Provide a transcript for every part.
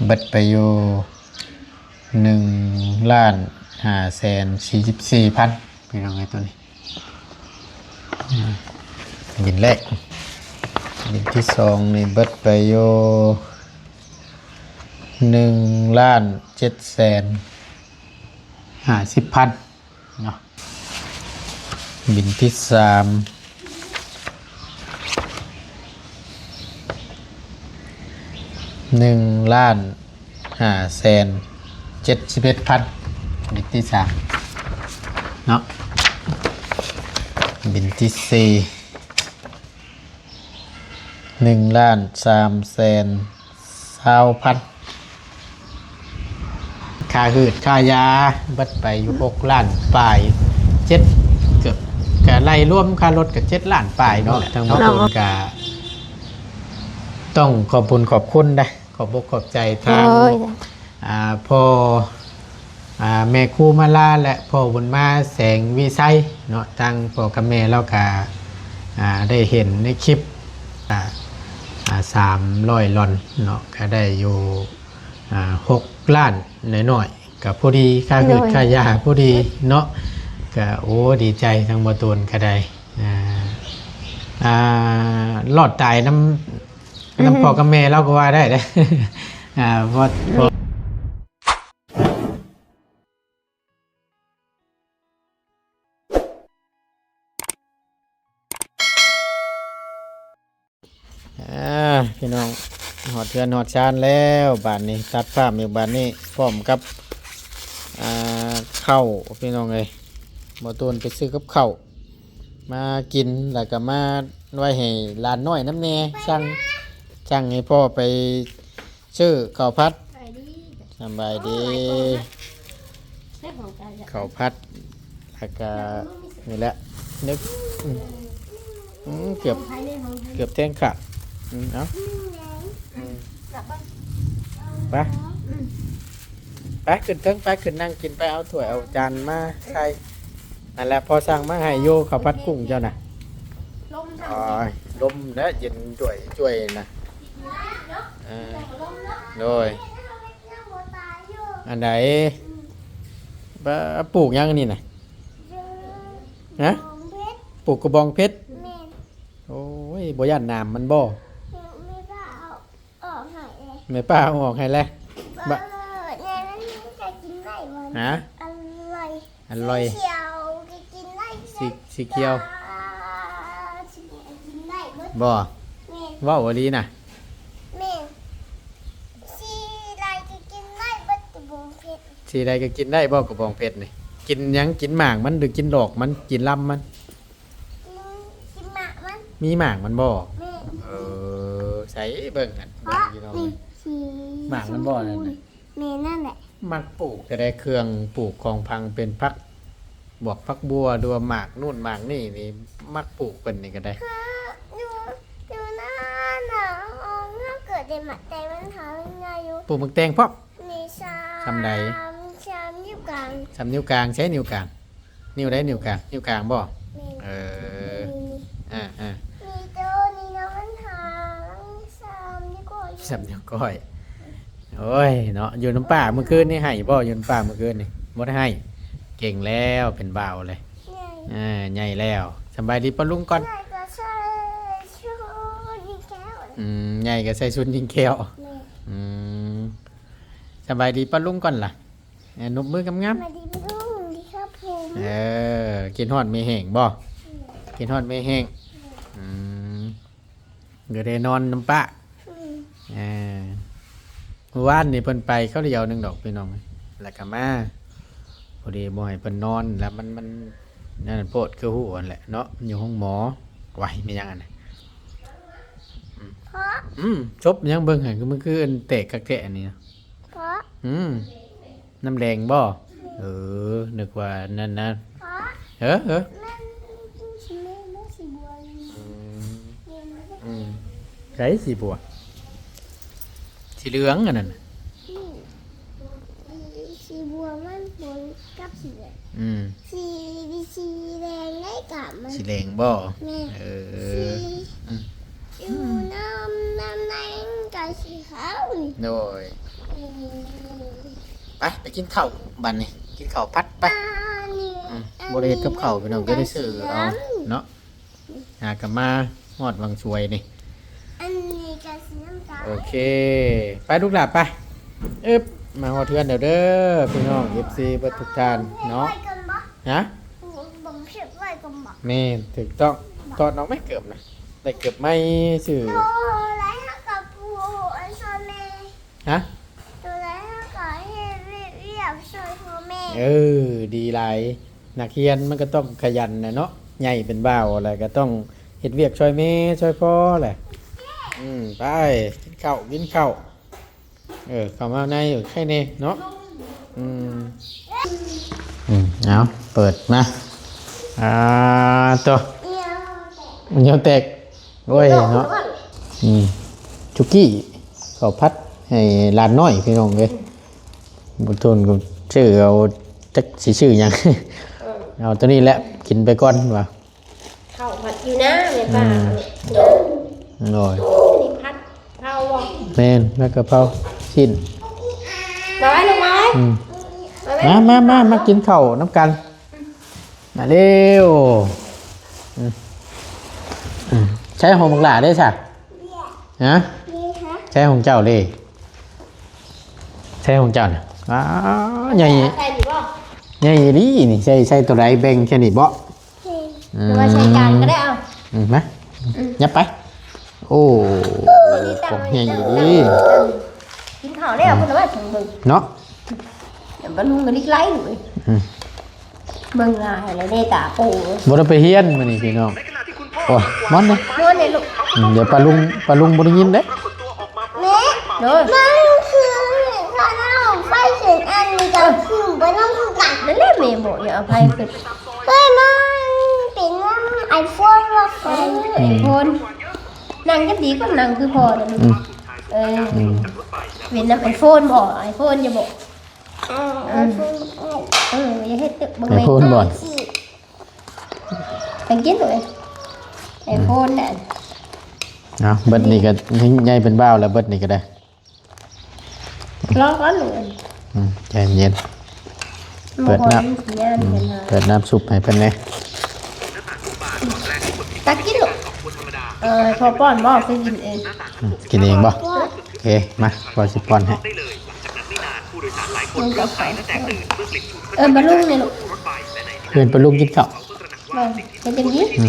ເບິດໄປຢູ່ໜຶ່ງລ້ານຫ້າແສນສີ່ສິບສີ່ພັນ ພີ່ນ້ອງເອີຍ ໂຕນີ້ ອາ ບິນແລກ. ບິນທີສອງນີ້ເບິດໄປຢູ່ໜຶ່ງລ້ານເຈັດແສນຫ້າສິບພັນເນາະ. ບິນທີສາມ ໜຶ່ງລ້ານຫ້າແສນເຈັດສິບເອັດພັນ ບິນທີສາມເນາະ. ບິນທີສີ່ ໜຶ່ງລ້ານສາມແສນຊາວພັນ ຄ່າຮືດຄ່າຢາເບິດໄປຢູ່ຫົກລ້ານປາຍ ເຈັດ ເກືອບ ກະໄລ່ລວມຄ່າລົດກະເຈັດລ້ານປາຍເນາະ. ທັງໝົດທັງມວນກະຕ້ອງຂອບບຸນຂອບຄຸນເດ້ ຂອບອົກຂອບໃຈທາງ ໂອ້ຍ ອາ ພໍ່ ອາ ແມ່ຄູມາລາ ແລະ ພໍ່ບຸນມາ ແສງວິໄຊເນາະ. ທາງພໍ່ກັບແມ່ລາວກະ ອາ ໄດ້ເຫັນໃນຄລິບ ອາ ອາ ສາມຮ້ອຍຫຼອນເນາະ ກະໄດ້ຢູ່ ອາ ຫົກລ້ານໜ້ອຍໆ ກະພໍດີ ຄ່າ ໂດຍ ຮືດຄ່າຢາພໍດີເນາະ. ກະ ໂອ້ ດີໃຈ ທາງບໍ່ຕູນກະໄດ້ ອາ ອາ ລອດຕາຍນຳ ນຳ ອືຮຶ ພໍ່ກັບແມ່ລາວກໍວ່າໄດ້ເດ້ ອາ ເພາະ ເພາະ ອາ ພີ່ນ້ອງ ຮອດເຮືອນຮອດຊານແລ້ວ ບາດນີ້ຕັດພາບຢູ່ ບາດນີ້ພ້ອມກັບ ອາ ເຂົ້າ ພີ່ນ້ອງເອີຍ ບໍ່ຕູນໄປຊື້ກັບເຂົ້າມາກິນ ແລ້ວກໍມາໄວ້ໃຫ້ຫຼານນ້ອຍນຳແດ່ ສັ່ງ ສັ່ງໃຫ້ພໍ່ໄປ ຊື້ເຂົ້າຜັດ ສະບາຍດີ ສະບາຍດີ ໂອ້ ຫຼາຍກ່ອນນະ ເຂົ້າຜັດ ແລ້ວກະນີ້ແຫຼະ ນຶກ ອືມ ອືມ ເກືອບ ເກືອບແທງຂາດ ອືມ ເອົາ ອືມ ໄປ ອືມ ໄປ ຂຶ້ນເທິງ ໄປ ຂຶ້ນນັ່ງກິນ ໄປ ເອົາຖ້ວຍເອົາຈານມາໃສ່ ນັ້ນແຫຼະ ພໍ່ສັ່ງມາໃຫ້ຢູ່ ເຂົ້າຜັດກຸ້ງເຈົ້ານະ ໂອ້ຍ ລົມແຫຼະ ເຢັນຈ້ວຍໆນະ ເອີ ໂດຍ ອັນໃດ ປະ ປູກຫຍັງອັນນີ້ນະ ຮະ ປູກກະບອງເພັດ ແມ່ນ ໂອ້ຍ ບໍ່ຢ້ານໜາມມັນບໍ່ ແມ່ປ້າເອົາອອກໃຫ້ແລ້ວ ແມ່ປ້າເອົາອອກໃຫ້ແລ້ວ ບະ ເອີ ແມ່ມັນຈະກິນໄດ້ບໍ່ ຮະ ອະຮ່ອຍ ອະຮ່ອຍ ສີຂຽວກໍກິນໄດ້ ສີ ສີຂຽວ ອ່າ ສີແດງກິນໄດ້ເບິດ ບໍ່ ແມ່ນ ເວົ້າອີ່ຫຼີນະ ແມ່ນ ສີໃດກໍກິນໄດ້ເບິດກະບອງເພັດ ສີໃດກໍກິນໄດ້ບໍ່ກະບອງເພັດນີ້ ກິນຫຍັງ ກິນໝາກມັນ ຫຼື ກິນດອກມັນ ກິນລຳມັນ ກິນ ກິນໝາກມັນ ມີໝາກມັນບໍ່ ແມ່ນ ເອີ ໃສ່ເບິ່ງຫັ້ນ ເບິ່ງພີ່ນ້ອງ ນີ້ ເອີຍ ສີ ໝາກມັນບໍ່ນັ້ນນະ ແມ່ນນັ້ນແຫຼະ ມັກປູກແຕ່ໃດ ເຄື່ອງປູກຂອງຝັງ ເປັນຜັກ ບວກຜັກບົ່ວ ຫຼືວ່າໝາກນູ້ນໝາກນີ້ນີ້ ມັກປູກເພິ່ນນີ້ກໍໄດ້ ຄືຢູ່ ຢູ່ນານະ ເຮົາເກີດໄດ້ໝາກແຕງມັນຫາງ່າຍຢູ່ ປູກໝາກແຕງພ້ອມ ມີສາມ ສ່ຳໃດ ສາມນິ້ວກາງ ສ່ຳນິ້ວກາງ ໃສນິ້ວກາງ ນິ້ວໃດນິ້ວກາງ ນິ້ວກາງບໍ່ ແມ່ນ ເອີ ນີ້ ອ່າໆ ມີໂຕນີ້ນະ ມັນຫາງ ສ່ຳນິ້ວກ້ອຍ ສ່ຳນິ້ວກ້ອຍ ໂອ້ຍເນາະ ຢູ່ນຳປ້າມື້ຄືນນີ້ໃຫ້ບໍ່ ຢູ່ນຳປ້າມື້ຄືນນີ້ ບໍ່ໄດ້ໃຫ້ ເກັ່ງແລ້ວ ເປັນບ່າວເລີຍ ໃຫຍ່ ເອີ ໃຫຍ່ແລ້ວ ສະບາຍດີປ້າລຸງກ່ອນ ໃຫຍ່ກໍໃສ່ຊຸດຍິງແກ້ວ ອືມ ໃຫຍ່ກໍໃສ່ຊຸດຍິງແກ້ວ ແມ່ນ ອືມ ສະບາຍດີປ້າລຸງກ່ອນລະ ເອີ ນົບມືງາມໆ ສະບາຍດີປ້າລຸງ ດີຄັບຜົມ ເອີ ກິນຮອດແມ່ແຫ້ງບໍ່ ອືມ ກິນຮອດແມ່ແຫ້ງ ອືມ ກໍໄດ້ນອນນຳປ້າ ອືມ ເອີ ມື້ວານນີ້ເພິ່ນໄປຄາວດຽວໜຶ່ງດອກພີ່ນ້ອງ ແລ້ວກໍມາ ພໍດີບໍ່ໃຫ້ເພິ່ນນອນ ແລ້ວມັນ ມັນນັ້ນໂພດ ຄືຮູ້ຫັ້ນແຫຼະເນາະ ຢູ່ໂຮງໝໍ ໄວ້ ແມ່ນຫຍັງອັນນັ້ນ ອືມ ເພາະ ອືມ ສົບຫຍັງເບິ່ງຫັ້ນ ຄືມັນຄືອັນແຕກຄັກແທ້ອັນນີ້ນະ ເພາະ ອືມ ນ້ຳແດງບໍ່ ເອີ ນຶກວ່ານັ້ນນະ ເອີ ເອີ ມັນຊິແມ່ນບໍ່ສີບົວ ອືມ ອືມ ໃສສີບົວ ສີເຫຼືອງອັນນັ້ນ ອືມ ສີບົວມັນປົນກັບສີແດງ ອືມ ສີ ສີແດງໄດ້ກາບມັນ ສີແດງບໍ່ ແມ່ນ ເອີ ສີ ອືມ ຢູ່ນ້ຳ ນ້ຳໃນມັນກໍສີຂາວນີ້ ໂດຍ ໄປ ໄປກິນເຂົ້າບັດນີ້ ກິນເຂົ້າຜັດໄປ. ອືມ ບໍ່ໄດ້ເຮັດກັບເຂົ້າພີ່ນ້ອງ ກໍໄດ້ຊື້ເອົາເນາະ. ຫາກັບມາຮອດວັງສວຍນີ້ ອັນນີ້ກໍສີນ້ຳຕານ. ໂອເຄ ໄປລູກຫຼ້າໄປ. ອຶບ ມາຮອດເຮືອນແລ້ວເດີພີ່ນ້ອງ ເອັຟຊີ ເບິດທຸກທ່ານເນາະ. ຮະ ບໍ່ເກັບໄວ້ກ່ອນບໍ? ແມ່ນ ຖືກຕ້ອງ. ຖອດອອກແມ່ເກີບນະ ໄດ້ເກີບໃໝ່ຊື່. ໂຕໄດ້ເຮົາກໍປູອັນຊ່ອຍແມ່. ຮະ ໂຕໄດ້ເຮົາກໍເຮັດວຽກ ວຽກຊ່ອຍພໍ່ແມ່. ເອີ ດີຫຼາຍ. ນັກຮຽນມັນກໍຕ້ອງຂະຫຍັນແຫຼະເນາະ ໃຫຍ່ເປັນບ່າວແລ້ວກໍຕ້ອງເຮັດວຽກຊ່ອຍແມ່ຊ່ອຍພໍ່ແຫຼະ. ອືມ ໄປ ກິນເຂົ້າ ກິນເຂົ້າ. ເອີ ເຂົ້າມາໃນໄຄແນ່ເນາະ. ອືມ ອືມ ເອົາ ເປີດມາ. ອ່າ ໂຕ ໜຽວແຕກ ໂອ້ຍເນາະ. ອືມ ສຸກີ້ ເຂົ້າຜັດໃຫ້ຫຼານນ້ອຍພີ່ນ້ອງເອີຍ. ບໍ່ທົນກໍຊື້ເອົາ ຈັກຊິຊື້ຫຍັງ. ເອີ ເອົາໂຕນີ້ແຫຼະ ກິນໄປກ່ອນວ່າ. ເຂົ້າຜັດຢູ່ນາແມ່ປ້າ. ອືມ ໂດຍ ນີ້ຜັດເຜົາບໍ່? ແມ່ນ ຜັດກະເພົາ ຊີ້ນ. ມາໄວ້ລູກ ມາໄວ້. ອືມ ມາໄວ້ ມາ ມາ ມາ ມາກິນເຂົ້ານຳກັນ. ມາເລັວ. ອືມ ອືມ ໃຊ້ຂອງບັກຫຼ້າເດ້ຊະ? ຮະ ໃຊ້ຂອງເຈົ້າເດ້? ໃຊ້ຂອງເຈົ້ານະ. ອ້າ ໃຫຍ່ ໃສ່ນີ້ບໍ່? ໃຫຍ່ອີ່ຫຼີນີ້. ໃສ່ ໃສ່ໂຕໃດ ແບ່ງແຄ່ນີ້ບໍ່? ອືມ ຫຼືວ່າໃສ່ຈານກໍໄດ້. ເອົາ ອືມ ມາ ອືມ ຫຍັບໄປ. ໂອ້ ຂອງໃຫຍ່ອີ່ຫຼີ. ກິນເຂົ້າແລ້ວ ເພິ່ນວ່າເບິ່ງເນາະ. ບັດລຸງກໍລິກໄລເລີຍ. ອືມ ເບິ່ງລາຍແລ້ວເດ້ຕາໂປ. ບໍ່ໄດ້ໄປຮຽນມື້ນີ້ພີ່ນ້ອງ. ໂອ້ຍ ມອນເດ້ ມອນເດ້ລູກ. ອືມ ດຽວປ້າລຸງ ປ້າລຸງບໍ່ໄດ້ຍິນເດ້. ແມ່ ໂດຍ ມັນຄືຖ້ານ້ອງໄຟຂຶ້ນອັນນີ້ກໍຄືບໍ່ນ້ອງຄືກັນ. ນັ້ນແຫຼະແມ່ບອກ ຢ່າເອົາໄຟຂຶ້ນ. ເຮີ້ຍ ມັນເປັນນຳໄອໂຟນວ່າໄຟ. ອືມ ໄອໂຟນ. ນັ່ງຈັກດີກໍນັ່ງຄືພໍ່ນະລູກ. ອືມ ເອີ ອືມ ເປັນນຳໄອໂຟນບໍ? ໄອໂຟນຢູ່ບໍ? ເອີ ອືມ ໄອໂຟນ. ເອີ ຢ່າເຮັດຕຶກ ເບິ່ງ ໄອໂຟນບໍ? ໄປກິນເລີຍ ໄອໂຟນນະ. ເອົາ ເບິດນີ້ກໍໃຫຍ່ເປັນບ່າວແລ້ວ ເບິດນີ້ກໍໄດ້. ລອກ່ອນລູກ. ອືມ ໃຈເຢັນ. ເປີດນ້ຳ ອືມ ເປີດນ້ຳຊຸບໃຫ້ເພິ່ນແດ່. ຕັກກິນລູກ. ເອີ ພໍ່ປ້ອນບໍ່? ຄືກິນເອງ. ອືມ ກິນເອງບໍ່? ໂອເຄ ມາ ພໍ່ຊິປ້ອນໃຫ້. ເອີ້ນປ້າລຸງແດ່ລູກ. ເອີ້ນປ້າລຸງກິນເຂົ້າ. ເອີ ເຮັດຈັ່ງຊີ້. ອືມ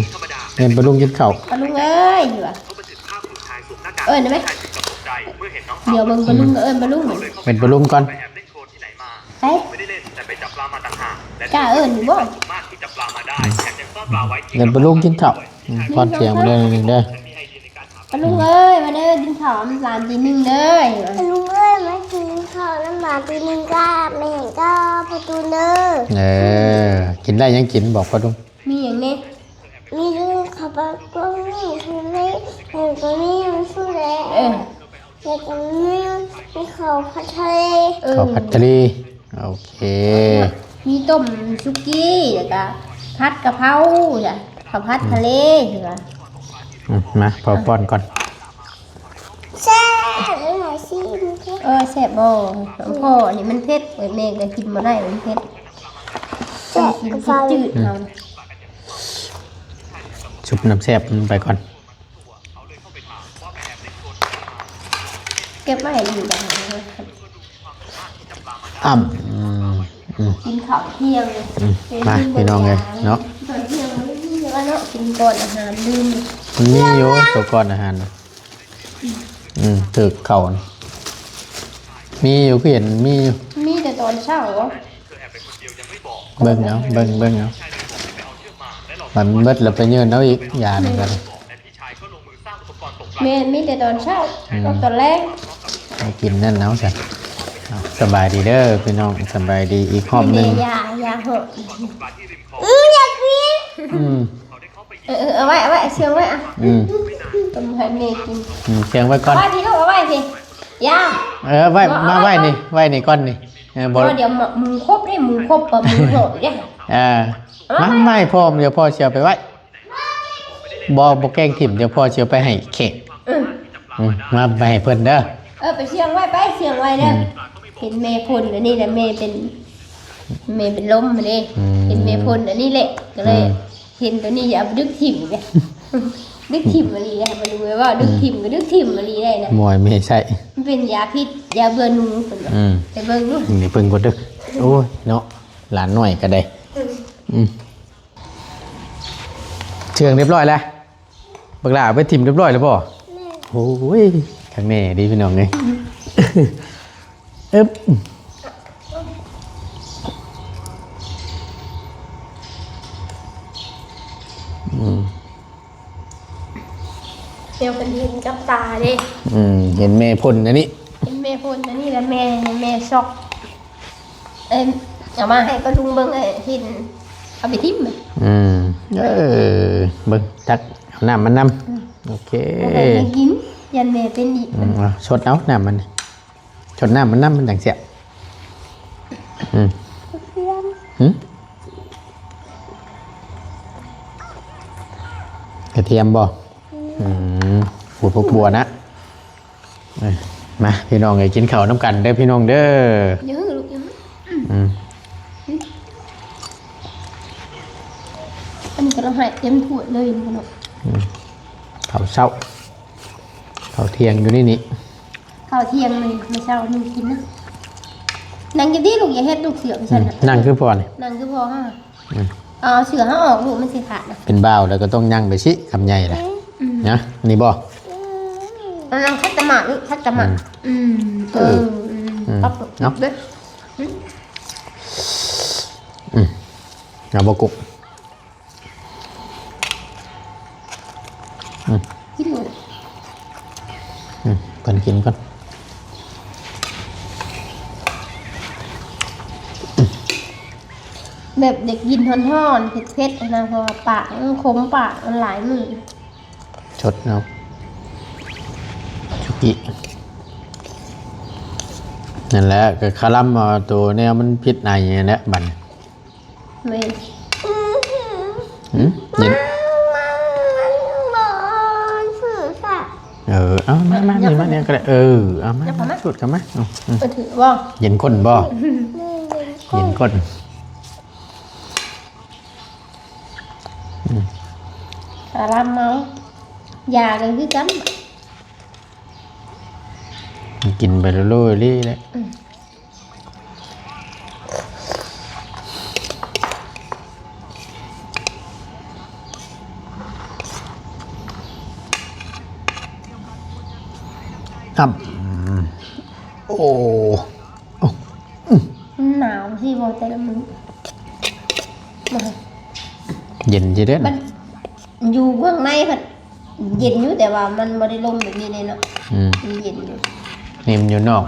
ເອີ້ນປ້າລຸງກິນເຂົ້າ. ປ້າລຸງເອີຍ ຢູ່ວ່າ. ເອີ້ນໄດ້ໄໝ? ດຽວເບິ່ງປ້າລຸງ ເອີ້ນປ້າລຸງ. ເອີ້ນປ້າລຸງກ່ອນ. ໄປ ກ້າເອີ້ນຢູ່ບໍ່? ອືມ ເອີ້ນປ້າລຸງກິນເຂົ້າ. ອືມ ຜ່ອນສຽງໄປໜ້ອຍໜຶ່ງເດີ. ປ້າລຸງເອີຍ ມາເດີ ກິນເຂົ້ານຳຫຼານຕີໜຶ່ງເດີ. ປ້າລຸງເອີຍ ມາກິນເຂົ້ານຳຫຼານຕີໜຶ່ງກັບແມ່ກັບພໍ່ຕູນເດີ. ເອີ ກິນໄດ້ຫຍັງກິນ ບອກພໍ່ລຸງ. ມີຫຍັງແດ່? ມີເລື່ອງເຂົ້າປາກກ້ອງນີ້ຄືໃນ ແລ້ວກໍມີອັນນັ້ນແຫຼະ. ເອີ ແລ້ວກໍມີ ມີເຂົ້າຜັດທະເລ. ເອີ ເຂົ້າຜັດທະເລ. ໂອເຄ ມີຕົ້ມສຸກີ້ ແລ້ວກໍຜັດກະເພົາຈ້ະ ເຂົ້າຜັດທະເລ. ອືມ ຊິວ່າ. ອືມ ມາ ພໍ່ປ້ອນກ່ອນ. ແຊບ ເອີ ຊີມເດີ. ເອີ ແຊບບໍ່? ຂອງພໍ່ນີ້ມັນເຜັດ ແມ່ກໍກິນບໍ່ໄດ້ ມັນເຜັດ. ແຊບ ກິນຊິຈືດ ອືມ ເອົາ ຊຸບນ້ຳແຊບມັນໄປກ່ອນ. ເກັບໄວ້ໃຫ້ດີ. ອ້ຳ ອືມ ອືມ ກິນເຂົ້າທ່ຽງ. ອືມ ມາ ພີ່ນ້ອງເອີຍເນາະ ຕອນທ່ຽງມັນມີຢູ່ເນາະ ກິນກ່ອນອາຫານ ລືມ. ມັນມີຢູ່ ໂຕກ່ອນອາຫານ. ອືມ ຖືກເຂົ້າ ມີຢູ່ ຄືເຫັນມີຢູ່. ມີແຕ່ຕອນເຊົ້າ. ເບິ່ງເອົາ ເບິ່ງ ເບິ່ງເອົາ ມັນເບິດແລ້ວໄປຍື່ນເອົາອີກ ຢານີ້ກໍໄດ້. ແມ່ນ ມີແຕ່ຕອນເຊົ້າ ອືມ ກັບຕອນແລງ ໃຫ້ກິນນັ້ນເອົາຊັ້ນ. ເອົາ ສະບາຍດີເດີພີ່ນ້ອງ ສະບາຍດີອີກຮອບໜຶ່ງ. ຢາ ຢາເຫາະ. ອືມ ຢາກກິນ. ອືມ ເອີ ເອີ ເອົາໄວ້ ເອົາໄວ້ ເຊື່ອງໄວ້ອະ. ອືມ ຕ້ອງໃຫ້ແມ່ກິນ. ອືມ ເຊື່ອງໄວ້ກ່ອນ ເອົາໄວ້ພີ້ລູກ ເອົາໄວ້ພີ້. ຢ່າ ເອີ ໄວ້ ມາໄວ້ນີ້ ໄວ້ນີ້ກ່ອນນີ້. ເອີ ບໍ່ ດຽວໝູຄົບເດ້ ໝູຄົບ ໝູເຫາະເດ້. ເອີ ມາ ມາໃຫ້ພໍ່ ດຽວພໍ່ຊິເອົາໄປໄວ້. ບໍ່ ບໍ່ແກງຖິ້ມ ດຽວພໍ່ຊິເອົາໄປໃຫ້ແຂກ. ອືມ ອືມ ມາໄປໃຫ້ເພິ່ນເດີ. ເອີ ໄປເຊື່ອງໄວ້ ໄປເຊື່ອງໄວ້ເດີ. ອືມ ເຫັນແມ່ພົ່ນອັນນີ້ແຫຼະ ແມ່ເປັນ ແມ່ເປັນລົມຫັ້ນເດ້. ອືມ ເຫັນແມ່ພົ່ນອັນນີ້ແຫຼະ ກໍເລີຍ ອືມ ເຫັນຕົວນີ້ ຢ່າເອົາໄປດຶກຖິ້ມເດ້ ດຶກຖິ້ມອີ່ຫຼີເດ້. ບໍ່ຮູ້ວ່າ ອືມ ດຶກຖິ້ມກໍດຶກຖິ້ມອີ່ຫຼີໄດ້ນະ ໝໍແມ່ໃຊ້ ມັນເປັນຢາພິດ ຢາເບື່ອໜູເພິ່ນວ່າ. ອືມ ໄປເບິ່ງດູ ນີ້ເບິ່ງກ່ອນເດີ. ໂອ້ຍເນາະ ຫຼານນ້ອຍກໍໄດ້. ອືມ ອືມ ເຊື່ອງຮຽບຮ້ອຍແລ້ວ. ບັກຫຼ້າເອົາໄປຖິ້ມຮຽບຮ້ອຍແລ້ວບໍ່? ແມ່ນ. ໂອ້ຍ ຄັກແນ່ເດ້ພີ່ນ້ອງເອີຍ. ອຶບ ອືມ ດຽວເພິ່ນເຫັນກັບຕາເດ້. ອືມ ເຫັນແມ່ພົ່ນອັນນີ້ ເຫັນແມ່ພົ່ນອັນນີ້ ແລ້ວແມ່ ແມ່ຊັອກ. ເອີ ເອົາມາໃຫ້ປ້າລຸງເບິ່ງ ເອີ ເຫັນ ເອົາໄປຖິ້ມ. ອືມ ເອີ ເບິ່ງ ຕັກເອົານ້ຳມັນນຳ. ອືມ ໂອເຄ ບໍ່ໃຫ້ກິນ ຢ້ານແມ່ເປັນອີກ. ອືມ ເອົາ ຊົດເອົານ້ຳມັນ ຊົດນ້ຳມັນນຳ ມັນຈັ່ງແຊບ. ອືມ ຫຶ ກະທຽມບໍ່? ອືມ ຂູດພວກບົວນະ. ເອີ ມາພີ່ນ້ອງເອີຍ ກິນເຂົ້ານຳກັນເດີພີ່ນ້ອງເດີ. ຢ່າຫຶລູກ ຢ່າຫຶ. ອືມ ອັນນີ້ກໍລະໃຫ້ເຕັມຖ້ວຍເລີຍພີ່ນ້ອງ. ອືມ ເຂົ້າເຊົ້າ ເຂົ້າທ່ຽງຢູ່ໃນນີ້ ເຂົ້າທ່ຽງນີ້ ມື້ເຊົ້ານີ້ກິນນະ. ນັ່ງຢູ່ດີລູກ ຢ່າເຮັດລູກເສືອໄປຊັ້ນນະ. ອືມ ນັ່ງຄືພໍ່ນີ້ ນັ່ງຄືພໍ່ເຮົາ. ອືມ ເອົາເສື້ອເຮົາອອກລູກ ມັນຊິຂາດນະ. ເປັນບ່າວແລ້ວກໍຕ້ອງຍັ່ງໄປຊິ ຄຳໃຫຍ່ລະ. ອືມ ນະ ນີ້ບໍ່? ອືມ ອັນນັ້ນຂັດຕະໝາດລູກ ຂັດຕະໝາດ. ອືມ ອືມ ເອີ ອືມ ອືມ ປັບເນາະ ເດີ. ອືມ ອືມ ເອົາບໍ່ກຸກ? ອືມ ກິນເລີຍ. ອືມ ເພິ່ນກິນກ່ອນ. ແບບຢາກກິນຮ້ອນໆ ເຜັດໆ ນະ ເພາະວ່າປາກມັນຂົມ ປາກມັນຫຼາຍມື້. ຊົດເອົາສຸກິ ນັ້ນແຫຼະ ກໍຄະລຳເອົາໂຕແນວມັນພິດໃນນັ້ນແຫຼະບັດນີ້. ແມ່ນ. ຫືມ ເຢັນ ມັນ ມັນ ມັນບໍ່ຊື່ສັດ. ເອີ ເອົາ ມາ ມາ ນີ້ມານີ້ກໍໄດ້. ເອີ ເອົາ ມາ ມາ ສູດເຂົ້າມາ. ເອີ ເອີ ຖືບໍ່? ເຢັນກົ້ນບໍ່? ເຢັນກົ້ນ. ອືມ ອາລາມເມົາ ຢາກໍຄືກັນ ກິນໄປໂລໆ ເລີຍແຫຼະ. ອືມ ອືມ ໂອ້ ໂອ້ ອືມ ໜາວຊິບໍ່ແຕ່ລະມື້ ເຢັນຊິເດ້. ມັນຢູ່ເບື້ອງໃນພັດເຢັນຢູ່ ແຕ່ວ່າມັນບໍ່ໄດ້ລົມແບບນີ້ເດ້ເນາະ. ອືມ ມັນເຢັນຢູ່ ນີ້ມັນຢູ່ນອກ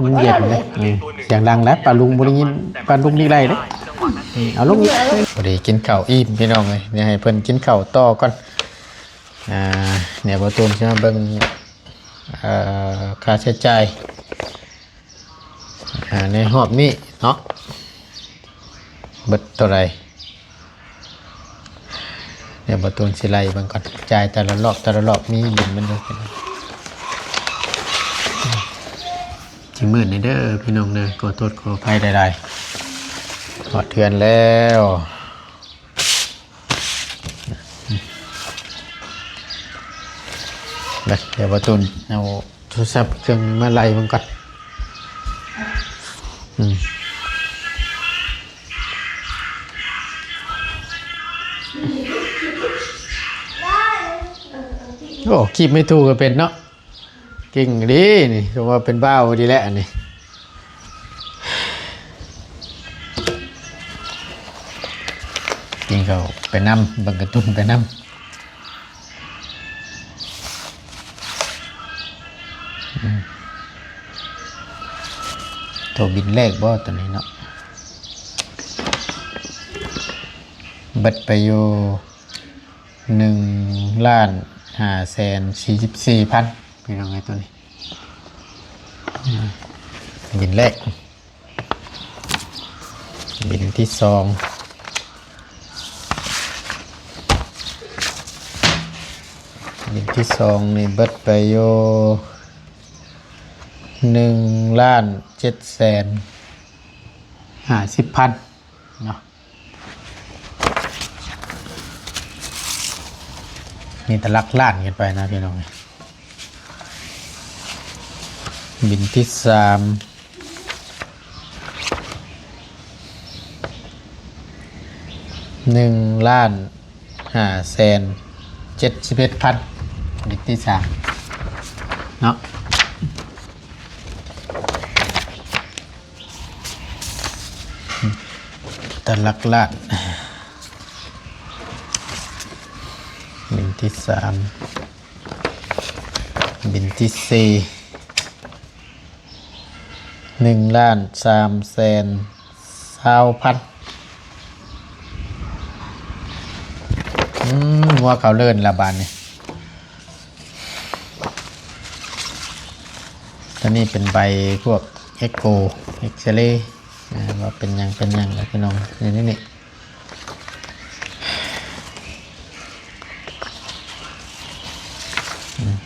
ມັນເຢັນເດ້. ໂອ້ຍ ອືມ ສຽງດັງແລ້ວ ປ້າລຸງບໍ່ໄດ້ຍິນ ປ້າລຸງນີ້ໄດ້ເດ້. ອືມ ເອົາລົງອີກ. ພໍດີກິນເຂົ້າອີ່ມພີ່ນ້ອງເອີຍ ດຽວໃຫ້ເພິ່ນກິນເຂົ້າຕໍ່ກ່ອນ. ອ່າ ດຽວບ່າວຕູນຊິມາເບິ່ງ ເອີ ຄ່າໃຊ້ຈ່າຍ ອ່າ ໃນຮອບນີ້ເນາະ ເບິດເທົ່າໃດ. ດຽວບ່າວຕູນຊິໄລ່ເບິ່ງກ່ອນ ຈ່າຍແຕ່ລະລອບ ແຕ່ລະລອບມີບິນມັນຢູ່. ຊິມືດແດ່ເດີພີ່ນ້ອງເດີ ຂໍໂທດຂໍອະໄພຫຼາຍໆ. ຮອດເຮືອນແລ້ວ. ດຽວບ່າວຕູນເອົາໂທລະສັບເຄື່ອງມາໄລ່ເບິ່ງກ່ອນ. ອືມ ໂອ້ ຄີບໄມ້ຖູກກໍເປັນເນາະ. ເກັ່ງດີນີ້ ສົມວ່າເປັນບ່າວດີແຫຼະນີ້. ກິນເຂົ້າໄປນຳ ເບິ່ງກາຕູນໄປນຳ. ອືມ ໂຕບິນແລກບໍ່ໂຕນີ້ເນາະ? ເບິດໄປຢູ່ ໜຶ່ງລ້ານຫ້າແສນສີ່ສິບສີ່ພັນ ພີ່ນ້ອງເອີຍ ໂຕນີ້. ອືມ ບິນແລກ ບິນທີສອງ ບິນທີສອງນີ້ເບິດໄປຢູ່ ໜຶ່ງລ້ານເຈັດແສນຫ້າສິບພັນເນາະ. ມີແຕ່ຫຼັກລ້ານຂຶ້ນໄປນະພີ່ນ້ອງ. ບິນທີສາມ ໜຶ່ງລ້ານຫ້າແສນເຈັດສິບເອັດພັນ ເລກທີສາມເນາະ. ຕະຫຼັກລ້ານ ບິນທີສາມ ບິນທີສີ່ ໜຶ່ງລ້ານສາມແສນຊາວພັນ. ອືມ ງົວເຂົາເລີນລະບາດນີ້. ຕົວນີ້ເປັນໃບພວກເອັກໂກ ເອັກເຣ ອ່າ ວ່າເປັນຫຍັງເປັນຫຍັງລະພີ່ນ້ອງ. ນີ້ ນີ້ ນີ້ ອືມ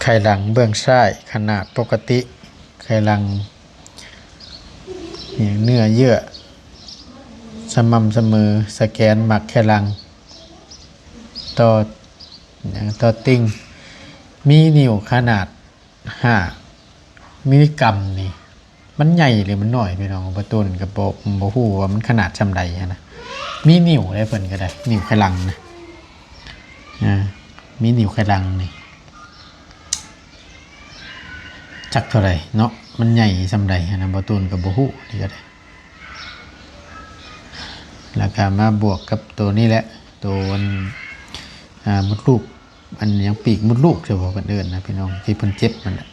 ໄຂ່ຫຼັງເບື້ອງຊ້າຍຂະໜາດປົກກະຕິ ໄຂ່ຫຼັງ ເນື້ອເຍື່ອສະໝ່ຳສະເໝີ ສະແກນໝາກໄຂ່ຫຼັງ ຕໍ່ ຫຍັງ ຕໍ່ຕິ່ງ ມີນິ້ວຂະໜາດຫ້າມິລລິກຣາມນີ້ ມັນໃຫຍ່ຫຼືມັນນ້ອຍພີ່ນ້ອງ? ບ່າວຕູນກໍບໍ່ ບໍ່ຮູ້ວ່າມັນຂະໜາດຊ່ຳໃດຫັ້ນນະ. ມີນິ້ວໄດ້ ເພິ່ນກໍໄດ້ ນິ້ວໄຂ່ຫຼັງນະ ອ່າ ມີນິ້ວໄຂ່ຫຼັງນີ້ ຈັກເທົ່າໃດເນາະ ມັນໃຫຍ່ຊ່ຳໃດຫັ້ນນະ ບ່າວຕູນກໍບໍ່ຮູ້ນີ້ກໍໄດ້. ແລ້ວກໍມາບວກກັບໂຕນີ້ແຫຼະ ໂຕອັນ ອ່າ ມົດລູກ ອັນຫຍັງ ປີກມົດລູກ ເຈົ້າ ເພິ່ນເອີ້ນນະພີ່ນ້ອງ ທີ່ເພິ່ນເຈັບຫັ້ນແຫຼະ.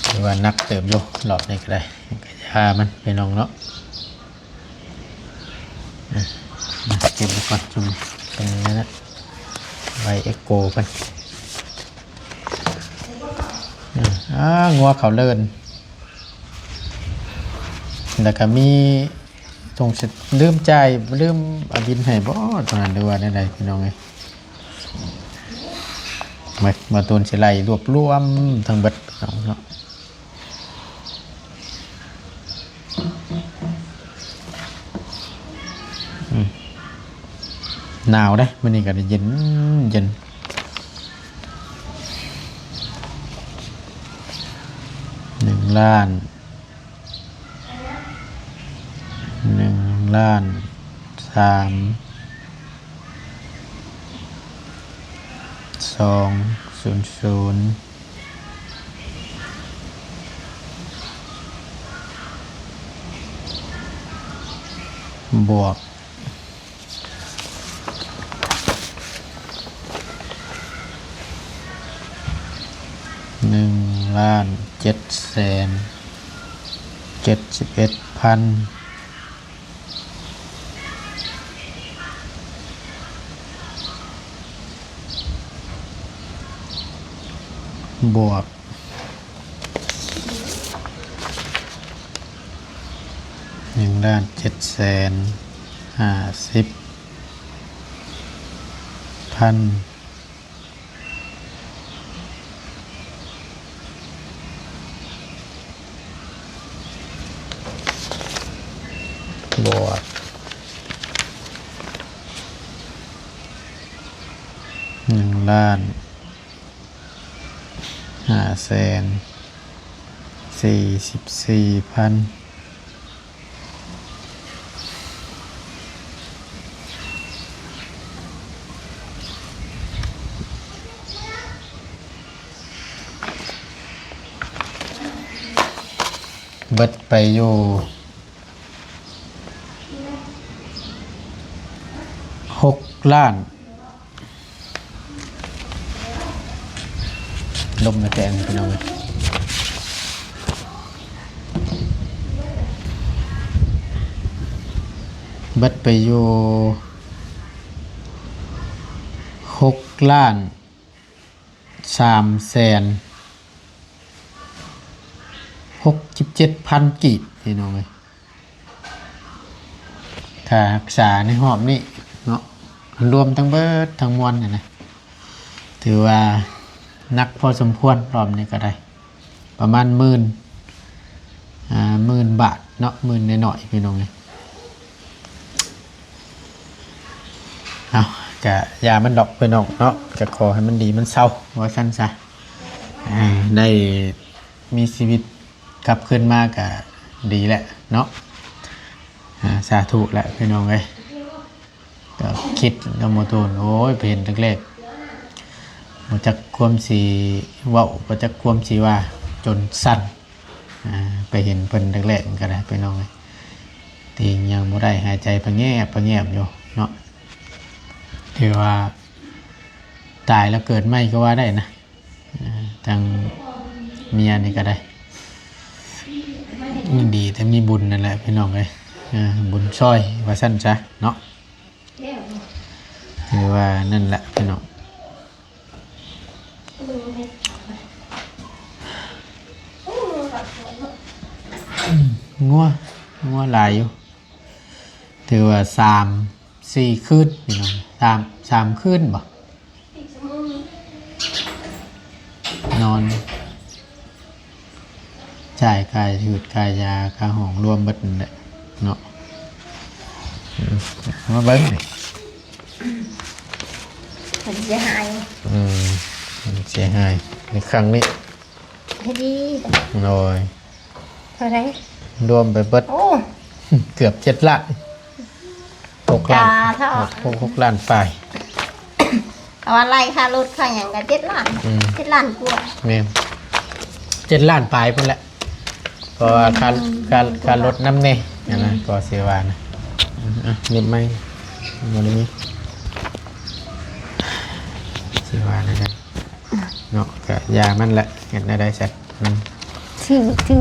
ຖືວ່າໜັກເຕີບຢູ່ ລອບນີ້ກໍໄດ້ ກໍຢ່າມັນພີ່ນ້ອງເນາະ. ອ່ະ ເກັບໄວ້ກ່ອນ ຈຸ່ມເປັນນັ້ນນະ ໄວ້ເອັກໂກເພິ່ນ. ອ່າ ງົວເຂົາເລີນ ແລ້ວກໍມີ ສົງໄສລືມຈ່າຍ ລືມເອົາບິນໃຫ້ບໍ່ ຕອນນັ້ນ ຫຼືວ່າແນວໃດພີ່ນ້ອງເອີຍ? ມາ ມາໂດນຊິໄລ່ລວບລວມທັງເບິດເນາະ. ອືມ ໜາວເດ້ ມື້ນີ້ກໍໄດ້ເຢັນ ເຢັນ. ໜຶ່ງລ້ານ ໜຶ່ງລ້ານສາມ ສອງສູນສູນ ບວກ ໜຶ່ງລ້ານເຈັດແສນເຈັດສິບເອັດພັນ ບວກ ໜຶ່ງລ້ານເຈັດແສນຫ້າສິບພັນ ບວກ ໜຶ່ງລ້ານຫ້າແສນສີ່ສິບສີ່ພັນ ເບິດໄປຢູ່ຫົກລ້ານ ລົມແຕ່ງພີ່ນ້ອງເອີຍ ເບິດໄປຢູ່ຫົກລ້ານ ສາມແສນ ຫົກສິບເຈັດພັນກີບ ພີ່ນ້ອງເອີຍ ຄ່າຮັກສາໃນຮອບນີ້ເນາະ ລວມທັງເບິດທັງມວນຫັ້ນນະ ຖືວ່າໜັກພໍສົມຄວນ ຮອບນີ້ກໍໄດ້ ປະມານໝື່ນ ອ່າ ໝື່ນບາດເນາະ ໝື່ນໜ້ອຍໆ ພີ່ນ້ອງເອີຍ. ເອົາ ກະຢ່າມັນດອກ ພີ່ນ້ອງເນາະ ກະຂໍໃຫ້ມັນດີມັນເຊົາ ວ່າຊັ້ນຊະ ອ່າ ໄດ້ມີຊີວິດກັບຄືນມາກະດີແຫຼະເນາະ ອ່າ ສາທຸແຫຼະ ພີ່ນ້ອງເອີຍ. ກໍຄິດນຳໝໍຕູນ ໂອ້ຍ ໄປເຫັນແລກໆ ບໍ່ຈັກຄວາມຊິເວົ້າ ບໍ່ຈັກຄວາມຊິວ່າ ຈົນສັ່ນ ອ່າ ໄປເຫັນເພິ່ນແລກໆ ກໍໄດ້ ພີ່ນ້ອງເອີຍ ຕີງຍັງບໍ່ໄດ້ ຫາຍໃຈປະແງບປະແງບຢູ່ເນາະ ຖືວ່າຕາຍແລ້ວເກີດໃໝ່ກໍວ່າໄດ້ນະ. ອ່າ ທາງເມຍນີ້ກໍໄດ້ ຍັງດີແຕ່ມີບຸນນັ້ນແຫຼະ ພີ່ນ້ອງເອີຍ ອ່າ ບຸນຊ່ອຍວ່າຊັ້ນຊະເນາະ ຖືວ່ານັ້ນແຫຼະ ພີ່ນ້ອງ. ງົວ ງົວຫຼາຍຢູ່ ຖືວ່າສາມ ສີ່ຄືນ ພີ່ນ້ອງ ສາມ ສາມຄືນບໍ ນອນ ຈ່າຍຄ່າຢຸດຄ່າຢາ ຄ່າຫ້ອງ ລວມເບິດນັ້ນແຫຼະເນາະ. ອືມ ມາເບິ່ງນີ້ ມັນເສຍຫາຍ ອືມ ມັນເສຍຫາຍໃນຄັ້ງນີ້ ເຮັດດີ ໂດຍ ເທົ່າໃດ ລວມໄປເບິດ ໂອ້ ເກືອບເຈັດລ້ານ ຫົກລ້ານ ກາເທົ່າ ຫົກ ຫົກລ້ານປາຍ ເພາະວ່າໄລ່ຄ່າລົດຄ່າຫຍັງກໍເຈັດລ້ານ ອືມ ເຈັດລ້ານກວ່າ ແມ່ນ ເຈັດລ້ານປາຍພຸ້ນແຫຼະ ເພາະວ່າຄ່າ ອືມ ຄ່າ ຄ່າລົດນຳແດ່ ອືມ ຫັ້ນນະ ກໍຊິວ່ານະ ອືມ ອ່ະ ນິບໄມ້ ບໍ່ໄດ້ມີ ຊິວ່າແນວໃດ ເນາະ ກະຢ່າມັນແຫຼະ ເຮັດແນວໃດຊັ້ນ ອືມ ຊື່ ຊື່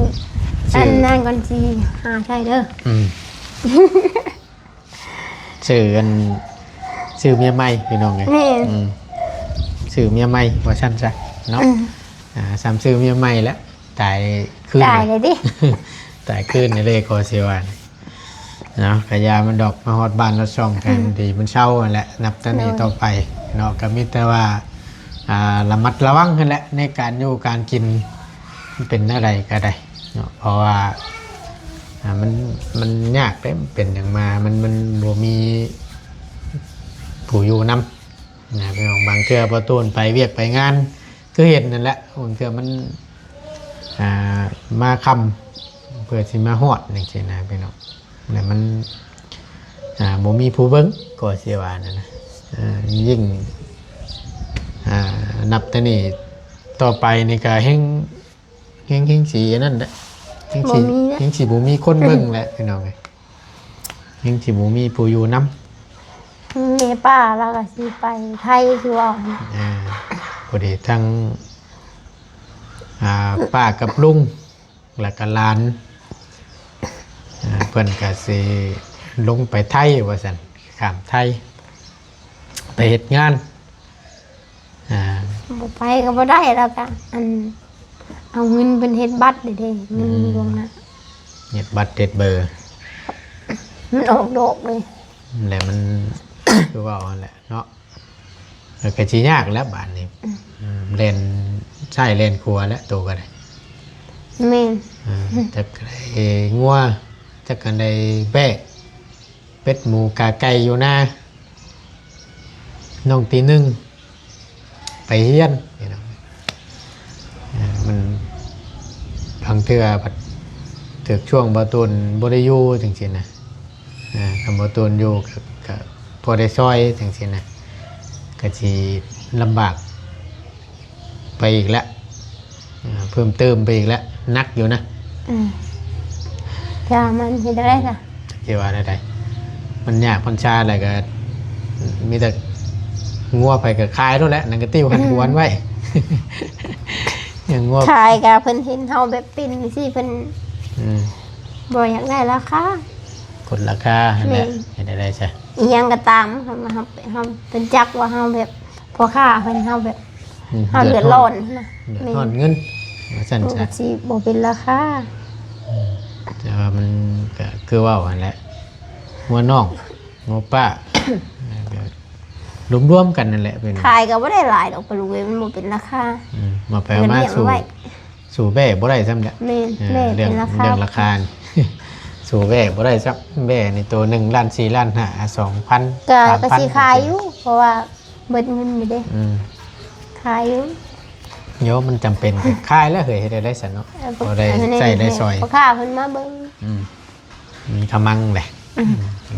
ຊື່ ອັນນັ້ນກ່ອນ ຊິຫາໃຊ້ເດີ ອືມ ຊື່ອັນ ຊື່ເມຍໃໝ່ ພີ່ນ້ອງເອີຍ ແມ່ນ ອືມ ຊື່ເມຍໃໝ່ວ່າຊັ້ນຊະເນາະ ອືມ ອ່າ ສ່ຳຊື່ເມຍໃໝ່ແຫຼະ ຕາຍຄືນ ຕາຍເລີຍຕິ ຕາຍຄືນນີ້ເລີຍ ກໍຊິວ່າ ເນາະ ກະຢ່າມັນດອກ ມາຮອດບ້ານຮອດຊ່ອງ ໃຫ້ມັນ ອືມ ດີມັນເຊົາຫັ້ນແຫຼະ ນັບແຕ່ນີ້ ໂດຍ ຕໍ່ໄປເນາະ ກະມີແຕ່ວ່າ ອ່າ ລະມັດລະວັງຫັ້ນແຫຼະ ໃນການຢູ່ການກິນ ມັນເປັນແນວໃດກະໄດ້ເນາະ ເພາະວ່າ ອ່າ ມັນ ມັນຍາກເດ້ ມັນເປັນຫຍັງມາ ມັນ ມັນບໍ່ມີຜູ້ຢູ່ນຳນະ ພີ່ນ້ອງ ບາງເທື່ອບໍ່ໂຕນໄປວຽກໄປງານ ຄືເຫັນນັ້ນແຫຼະ ບາງເທື່ອມັນ ອ່າ ມາຄ່ຳເພື່ອຊິມາຮອດ ຈັ່ງຊີ້ນະ ພີ່ນ້ອງ ແລ້ວມັນ ອ່າ ບໍ່ມີຜູ້ເບິ່ງ ກໍຊິວ່ານັ້ນນະ ເອີ ຍິ່ງ ອ່າ ນັບແຕ່ນີ້ຕໍ່ໄປນີ້ກໍແຮ່ງ ແຮ່ງ ແຮ່ງຊິອັນນັ້ນແຫຼະ ແຮ່ງຊິ ບໍ່ມີແຫຼະ ແຮ່ງຊິບໍ່ມີຄົນເບິ່ງແຫຼະ ພີ່ນ້ອງເອີຍ ແຮ່ງຊິບໍ່ມີຜູ້ຢູ່ນຳ ແມ່ປ້າລາວກໍຊິໄປໄທຄືເວົ້າ ອ່າ ພໍດີທັງ ອ່າ ປ້າກັບລຸງ ແລ້ວກໍຫຼານ ອ່າ ເພິ່ນກໍຊິລົງໄປໄທວ່າຊັ້ນ ຂ້າມໄທໄປເຮັດງານ ອ່າ ບໍ່ໄປກໍບໍ່ໄດ້ ແລ້ວກໍອັນ ເອົາເງິນເພິ່ນເຮັດບັດເດ້ ເງິນ ອືມ ລ່ວງໜ້າ ເຮັດບັດເຮັດເບີ ມັນອອກດອກເລີຍ ແລ້ວມັນ ຄືເວົ້າຫັ້ນແຫຼະເນາະ ແລ້ວກໍຊິຍາກແລ້ວບາດນີ້ ອືມ ແລ່ນຊ້າຍແລ່ນຂວາແລ້ວໂຕກໍໄດ້ ແມ່ນ ອ່າ ຈັກໄດ້ງົວ ຈັກກັນໄດ້ແບ້ ເປັດໝູກາໄກ່ຢູ່ນາ ນ້ອງຕີໜຶ່ງໄປຮຽນ ພີ່ນ້ອງ ເອີ ມັນ ບາງເທື່ອພັດຖືກຊ່ວງບໍ່ໂຕນບໍ່ໄດ້ຢູ່ ຈັ່ງຊີ້ນະ ເອີ ຄັນບໍ່ໂຕນຢູ່ກໍ ກໍພໍໄດ້ຊ່ອຍ ຈັ່ງຊີ້ນະ ກໍຊິລຳບາກ ໄປອີກແລ້ວ ອ່າ ເພີ່ມເຕີມໄປອີກແລ້ວ ໜັກຢູ່ນະ ອືມ ຢ່າມັນເຮັດໄດ້ຊະ ຈັກຊິວ່າແນວໃດ ມັນຍາກມັນຊາແລ້ວກໍ ມີແຕ່ງົວໃຜກໍຂາຍໂລດແຫຼະ ນັ້ນກໍຕິ້ວຫັນ ອືມ ຫວນໄວ້ ຢ່າງົວ ຂາຍກໍເພິ່ນເຫັນເຮົາແບບເປັນຈັ່ງຊີ້ ເພິ່ນ ອືມ ບໍ່ຢາກໄດ້ລາຄາ ກົດລາຄາຫັ້ນແຫຼະ ແມ່ນ ເຮັດໄດ້ຊະ ອີ່ຫຍັງກໍຕາມ ເຮົາ ເຮົາ ເຮົາ ເພິ່ນຈັກວ່າເຮົາແບບ ພໍ່ຄ້າເພິ່ນ ເຮົາແບບ ອືມ ເຮົາເດືອດຮ້ອນ ເດືອດຮ້ອນນະ ເດືອດຮ້ອນ ແມ່ນ ເງິນ ວ່າຊັ້ນຊະ ມັນກໍຊິບໍ່ເປັນລາຄາ. ອືມ ແຕ່ວ່າມັນກໍຄືເວົ້າຫັ້ນແຫຼະ ງົວນ້ອງ ງົວປ້າ ແລ້ວກໍລວມໆກັນນັ້ນແຫຼະ ເປັນ ຂາຍກໍບໍ່ໄດ້ຫຼາຍດອກ ປາລຸງເອີຍ ມັນບໍ່ເປັນລາຄາ. ອືມ ມາໄປມາ ເງິນນີ້ເອົາ ສູ່ ໄວ້ ສູ້ແບ້ບໍ່ໄດ້ຊ້ຳແຫຼະ. ແມ່ນ ເອີ ແມ່ນ ເລື່ອງ ເປັນລາຄາ ເລື່ອງລາຄາ ສູ້ແບ້ບໍ່ໄດ້ຊ້ຳ. ແບ້ນີ້ໂຕໜຶ່ງລ້ານສີ່ ລ້ານຫ້າ ສອງພັນ ກໍ ສາມພັນ ກໍຊິຂາຍຢູ່ ເພາະວ່າເບິດເງິນຢູ່ເດ້. ອືມ ຂາຍຢູ່ ໂຍ ມັນຈຳເປັນກໍຂາຍແລ້ວເຮີ້ຍ ເຮັດໄດ້ໄດ້ຊັ້ນເນາະ. ເອີ ພໍໄດ້ໃຊ້ໄດ້ສອຍ ພໍ່ຄ້າເພິ່ນມາເບິ່ງ. ອືມ ມີຂະມັງແຫຼະ. ອືມ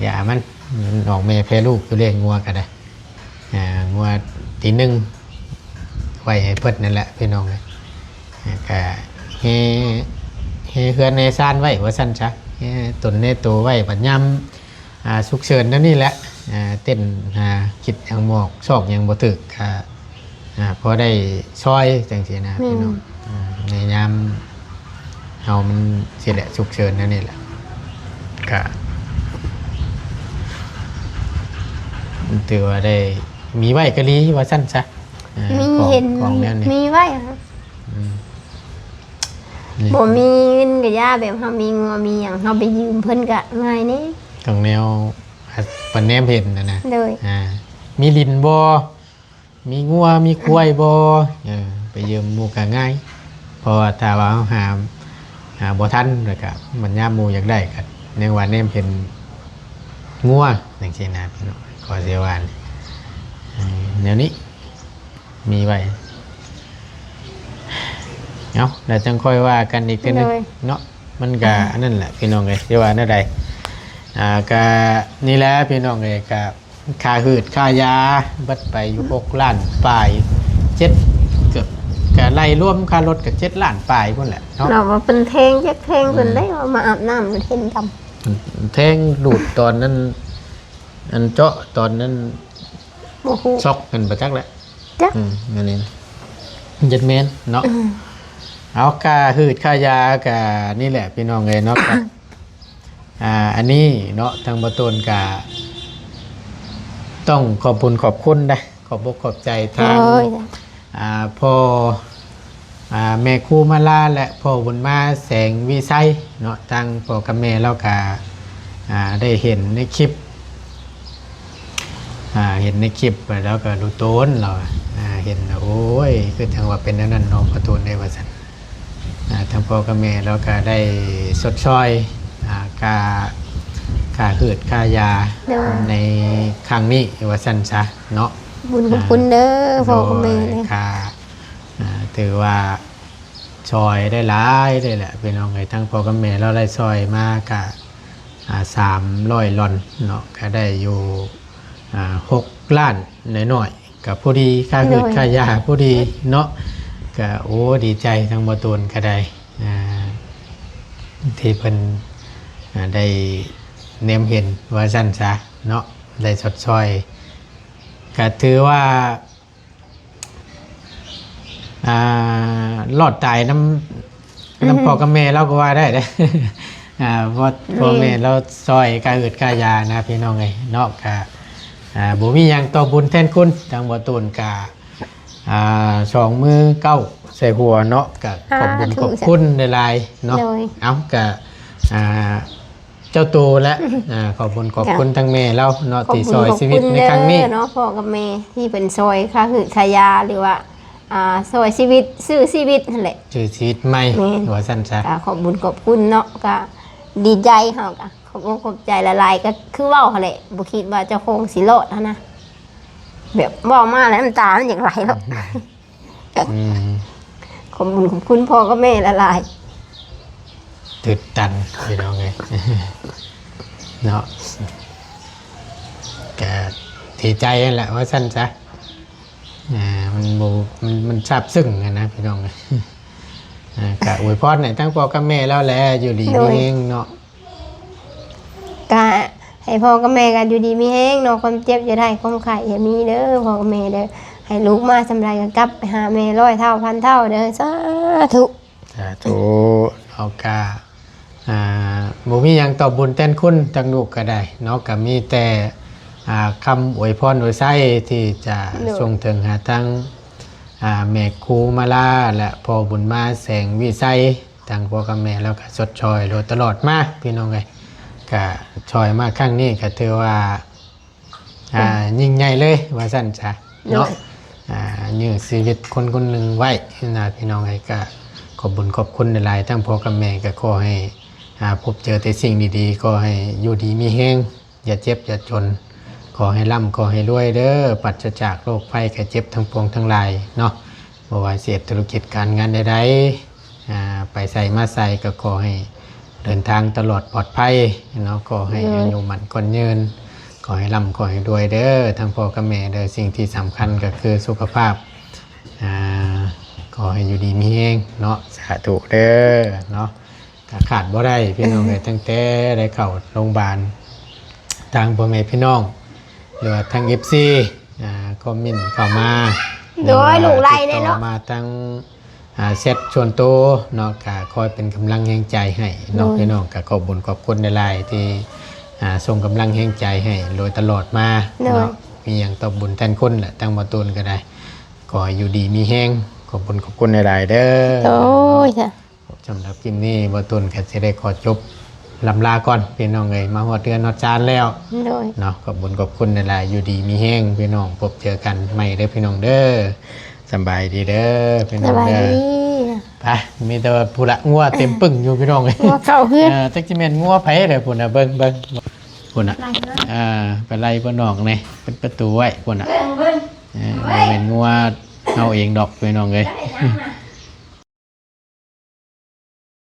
ຢ່າມັນ ມັນອອກແມ່ແຜ່ລູກຢູ່ ລ້ຽງງົວກໍໄດ້. ອ່າ ງົວຕີໜຶ່ງໄວ້ໃຫ້ເພິ່ນນັ້ນແຫຼະ ພີ່ນ້ອງເອີຍ. ອ່າ ກະແຮ່ ແຮ່ເຮືອນແຮ່ຊານໄວ້ວ່າຊັ້ນຊະ ແຮ່ຕົນແຮ່ໂຕໄວ້ ບັດຍາມ ອ່າ ສຸກເສີນແນວນີ້ແຫຼະ. ອ່າ ເຕັ້ນຫາຄິດຫຍັງບໍ່ອອກ ຊອກຫຍັງບໍ່ຖືກ ກະ ອ່າ ພໍໄດ້ຊ່ອຍຈັ່ງຊີ້ນະ ແມ່ນ ພີ່ນ້ອງ. ອ່າ ໃນຍາມເຮົາມັນຊີ້ແຫຼະ ສຸກເສີນແນວນີ້ແຫຼະ ກະ ຖືວ່າໄດ້ມີໄວ້ກໍດີວ່າຊັ້ນຊະ. ອ່າ ມີ ຂອງ ເຫັນ ຂອງແນວນີ້ ມີໄວ້. ອືມ ນີ້ ບໍ່ມີເງິນກໍຢ່າ ແບບເຮົາມີງົວມີຫຍັງ ເຮົາໄປຢືມເພິ່ນກໍງ່າຍແດ່. ຕ້ອງແນວ ອ່າ ປານແນມເຫັນຫັ້ນນະ. ໂດຍ ອ່າ ມີດິນບໍ່ ມີງົວມີຄວາຍບໍ່ ເອີ ໄປຢືມໝູ່ກໍງ່າຍ. ເພາະວ່າຖ້າວ່າເຮົາຫາ ຫາບໍ່ທັນ ແລ້ວກໍບັດຍາມໝູ່ຢາກໄດ້ ກໍຍັງວ່າແນມເຫັນງົວຈັ່ງຊີ້ນະ ພີ່ນ້ອງ ກໍຊິວ່າ ເອີ ແນວນີ້ມີໄວ້. ເອົາ ແລ້ວຈັ່ງຄ່ອຍວ່າກັນອີກເທື່ອໜຶ່ງ ໂດຍ ເນາະ. ມັນກໍ ອ່າ ອັນນັ້ນແຫຼະ ພີ່ນ້ອງເອີຍ ຊິວ່າແນວໃດ. ອ່າ ກໍນີ້ແຫຼະ ພີ່ນ້ອງເອີຍ ກໍ ຄ່າຫືດຄ່າຢາເບິດໄປຢູ່ ອືມ ຫົກລ້ານປາຍ ເຈັດ ເກືອບ ກະໄລ່ລວມຄ່າລົດກະເຈັດລ້ານປາຍພຸ້ນແຫຼະເນາະ. ເນາະ ວ່າເພິ່ນແທງຈັກແທງເພິ່ນ ອືມ ໄດ້ວ່າມາອາບນ້ຳເຫັນດຳ ແທງດູດຕອນນັ້ນ ອັນເຈາະຕອນນັ້ນ ບໍ່ຮູ້ ຊັອກກັນບໍ່ຈັກແຫຼະ ຈັກ ອືມ ອັນນີ້ນະ ເຈັດແມ່ນເນາະ. ອືມ ເອົາ ຄ່າຫືດຄ່າຢາກະນີ້ແຫຼະ ພີ່ນ້ອງເອີຍເນາະ. ກະ ອ່າ ອັນນີ້ເນາະ ທາງບໍ່ໂຕນກະຕ້ອງຂອບບຸນຂອບຄຸນເດ້ ຂອບອົກຂອບໃຈທາງ ໂອ້ຍ ອ່າ ພໍ່ ອ່າ ແມ່ຄູມາລາ ແລະ ພໍ່ບຸນມາ ແສງວິໄຊ ເນາະ. ທາງພໍ່ກັບແມ່ລາວກະ ອ່າ ໄດ້ເຫັນໃນຄລິບ ອ່າ ເຫັນໃນຄລິບແລ້ວກໍຮູ້ໂຕນລາວ ອ່າ ເຫັນ ໂອ້ຍ ຄືຈັ່ງວ່າເປັນແນວນັ້ນເນາະ ພໍ່ໂຕນເອີຍ ວ່າຊັ້ນ. ອ່າ ທາງພໍ່ກັບແມ່ລາວກໍໄດ້ຊົດຊ່ອຍ ອ່າ ຄ່າ ຄ່າຫືດຄ່າຢາ ໂດຍ ໃນຄັ້ງນີ້ວ່າຊັ້ນຊະເນາະ. ບຸນຂອບຄຸນເດີ ອ່າ ພໍ່ກັບແມ່ ໂດຍ ເດີ ຄ່າ ອ່າ ຖືວ່າຊ່ອຍໄດ້ຫຼາຍເລີຍແຫຼະ ພີ່ນ້ອງເອີຍ. ທາງພໍ່ກັບແມ່ລາວໄດ້ຊ່ອຍມາກະ ອ່າ ສາມຮ້ອຍຫຼອນເນາະ ກະໄດ້ຢູ່ ອ່າ ຫົກລ້ານໜ້ອຍໆ ກະພໍດີ ຄ່າຫືດ ໂດຍ ຄ່າຢາພໍດີເນາະ. ກະ ໂອ້ ດີໃຈ ທາງບໍ່ຕູນກະໄດ້ ອ່າ ທີ່ເພິ່ນ ອ່າ ໄດ້ແນມເຫັນວ່າຊັ້ນຊະເນາະ ໄດ້ຊົດຊ່ອຍ ກະຖືວ່າ ອ່າ ລອດຕາຍນຳ ນຳ ອືມ ພໍ່ກັບແມ່ລາວກໍວ່າໄດ້ເດ້ ອ່າ ພໍ່ ແມ່ນ ພໍ່ແມ່ລາວຊ່ອຍຄ່າຫືດຄ່າຢານະ ພີ່ນ້ອງເອີຍເນາະ. ກະ ອ່າ ບໍ່ມີຫຍັງຕອບບຸນແທນຄຸນ ທາງບໍ່ຕູນກະ ອ່າ ສອງມືກ້າວໃສ່ຫົວເນາະ ກະຂອບບຸນ ສາທຸ ຂອບຄຸນຫຼາຍໆເນາະ. ໂດຍ ເອົ້າ ກະ ອ່າ ເຈົ້າໂຕແຫຼະ ອ່າ ຂອບບຸນຂອບຄຸນ ກະ ທາງແມ່ລາວເນາະ ຂອບບຸນ ທີ່ຊ່ອຍຊີວິດໃນຄັ້ງນີ້ ຂອບຄຸນເດີເນາະ ພໍ່ກັບແມ່ທີ່ເພິ່ນຊ່ອຍຄ່າຫືດຄ່າຢາ ຫຼືວ່າ ອ່າ ຊ່ອຍຊີວິດ ຊື້ຊີວິດຫັ້ນແຫຼະ ຊື້ຊີວິດໃໝ່ ແມ່ນ ວ່າຊັ້ນຊະ. ກະຂອບບຸນຂອບຄຸນເນາະ ກະດີໃຈ ເຮົາກະຂອບອົກຂອບໃຈຫຼາຍໆ ກະຄືເວົ້າຫັ້ນແຫຼະ ບໍ່ຄິດວ່າເຈົ້າຂອງຊິລອດຫັ້ນນະ ແບບເວົ້າມາແລ້ວນ້ຳຕາມັນຢາກໄຫຼເນາະ. ອືມ ຂອບບຸນຂອບຄຸນພໍ່ກັບແມ່ຫຼາຍໆ ຕື່ນຕັນ ພີ່ນ້ອງເອີຍເນາະ ກະດີໃຈຫັ້ນແຫຼະ ວ່າຊັ້ນຊະ. ອ່າ ມັນບໍ່ ມັນ ມັນຊາບຊຶ້ງຫັ້ນນະ ພີ່ນ້ອງເອີຍ. ອ່າ ກະອວຍພອນໃຫ້ທັງພໍ່ກັບແມ່ລາວແຫຼະ ຢູ່ດີ ໂດຍ ມີແຮງເນາະ. ກະໃຫ້ພໍ່ກັບແມ່ກະຢູ່ດີມີແຮງເນາະ ຄວາມເຈັບຢ່າໄດ້ ຄວາມໄຂ້ຢ່າມີເດີ ພໍ່ກັບແມ່ເດີ ໃຫ້ລູກມາສ່ຳໃດກະກັບໄປຫາແມ່ຮ້ອຍເທົ່າພັນເທົ່າເດີ ສາທຸ ສາທຸ. ເຮົາກະ ອ່າ ບໍ່ມີຫຍັງຕອບບຸນແທນຄຸນທາງລູກກະໄດ້ເນາະ ກະມີແຕ່ ອ່າ ຄຳອວຍພອນອວຍໄຊທີ່ຈະ ໂດຍ ສົ່ງເຖິງຫາທາງ ອ່າ ແມ່ຄູມາລາ ແລະ ພໍ່ບຸນມາ ແສງວິໄຊ. ທາງພໍ່ກັບແມ່ລາວກໍຊົດຊ່ອຍໂດຍຕະຫຼອດມາ ພີ່ນ້ອງເອີຍ. ກະຊ່ອຍມາຄັ້ງນີ້ກໍຖືວ່າ ອ່າ ເນາະ ຍິ່ງໃຫຍ່ເລີຍວ່າຊັ້ນຊະເນາະ. ໂດຍ ອ່າ ຢື້ຊີວິດຄົນຄົນໜຶ່ງໄວ້ນະ ພີ່ນ້ອງເອີຍ. ກະຂອບບຸນຂອບຄຸນຫຼາຍໆ ທັງພໍ່ກັບແມ່. ກະຂໍໃຫ້ ອ່າ ພົບເຈີແຕ່ສິ່ງດີໆ, ຂໍໃຫ້ຢູ່ດີມີແຮງ, ຢ່າເຈັບຢ່າຈົນ, ຂໍໃຫ້ລ່ຳຂໍໃຫ້ລວຍເດີ້, ປາສະຈາກໂລກໄພໄຂ້ເຈັບທັງປວງທັງຫຼາຍເນາະ. ບໍ່ວ່າຊິເຮັດທຸລະກິດການງານໃດໆ ອ່າ ໄປໃສມາໃສກໍຂໍໃຫ້ເດີນທາງຕະຫຼອດປອດໄພເນາະ, ຂໍໃຫ້ ໂດຍ ອາຍຸໝັ້ນຂວັນຍືນ, ຂໍໃຫ້ລ່ຳຂໍໃຫ້ລວຍເດີ້ ທັງພໍ່ກັບແມ່ເດີ້. ສິ່ງທີ່ສຳຄັນກໍຄືສຸຂະພາບ ອ່າ ຂໍໃຫ້ຢູ່ດີມີແຮງເນາະ, ສາທຸເດີ້ເນາະ. ກໍຂາດບໍ່ໄດ້ ພີ່ນ້ອງເອີຍ, ຕັ້ງແຕ່ໄດ້ເຂົ້າໂຮງບານ ທາງພໍ່ແມ່ພີ່ນ້ອງ ຫຼືວ່າທາງ ເອັຟຊີ ອ່າ ຄອມເມັນເຂົ້າມາ ໂດຍ ຫວ່າ ລູກຫຼານແນ່ເນາະ ຕິດຕໍ່ມາທາງ ອ່າ ແຊັດສ່ວນໂຕເນາະ, ກໍຄອຍເປັນກຳລັງແຮງໃຈໃຫ້ເນາະ ໂດຍ ພີ່ນ້ອງ. ກໍຂອບບຸນຂອບຄຸນຫຼາຍໆ ທີ່ ອ່າ ສົ່ງກຳລັງແຮງໃຈໃຫ້ໂດຍຕະຫຼອດມາ ໂດຍ ເນາະ. ມີຫຍັງຕອບບຸນແທນຄຸນແຫຼະ, ທາງບໍ່ຕູນກໍໄດ້ ຂໍໃຫ້ຢູ່ດີມີແຮງ. ຂອບບຸນຂອບຄຸນຫຼາຍໆເດີ້ ໂດຍ. ສຳລັບຄລິບນີ້ບໍ່ຕູນກໍຊິໄດ້ຂໍຈົບລ່ຳລາກ່ອນ ພີ່ນ້ອງເອີຍ, ມາຮອດເຮືອນຮອດຊານແລ້ວ ໂດຍ ເນາະ. ຂອບບຸນຂອບຄຸນຫຼາຍໆ, ຢູ່ດີມີແຮງ ພີ່ນ້ອງ, ພົບເຈີກັນໃໝ່ເດີ້ ພີ່ນ້ອງເດີ້. ສະບາຍດີເດີ້ ພີ່ນ້ອງເດີ້. ສະບາຍດີ. ໄປ ມີແຕ່ວ່າພຸ້ນລະ ງົວເຕັມປຶ້ງຢູ່ ພີ່ນ້ອງເອີຍ, ງົວເຂົ້າເຮືອນ. ເອີ ຈັກຊິແມ່ນງົວໃຜເດີ້ ພຸ້ນນະ, ເບິ່ງ ເບິ່ງ ພຸ້ນນະ. ອ່າ ໄປໄລ່ເພິ່ນອອກແດ່, ປິດປະຕູໄວ້ ພຸ້ນນະ. ເອີ ບໍ່ແມ່ນງົວເຮົາເອງດອກ ພີ່ນ້ອງເອີຍ.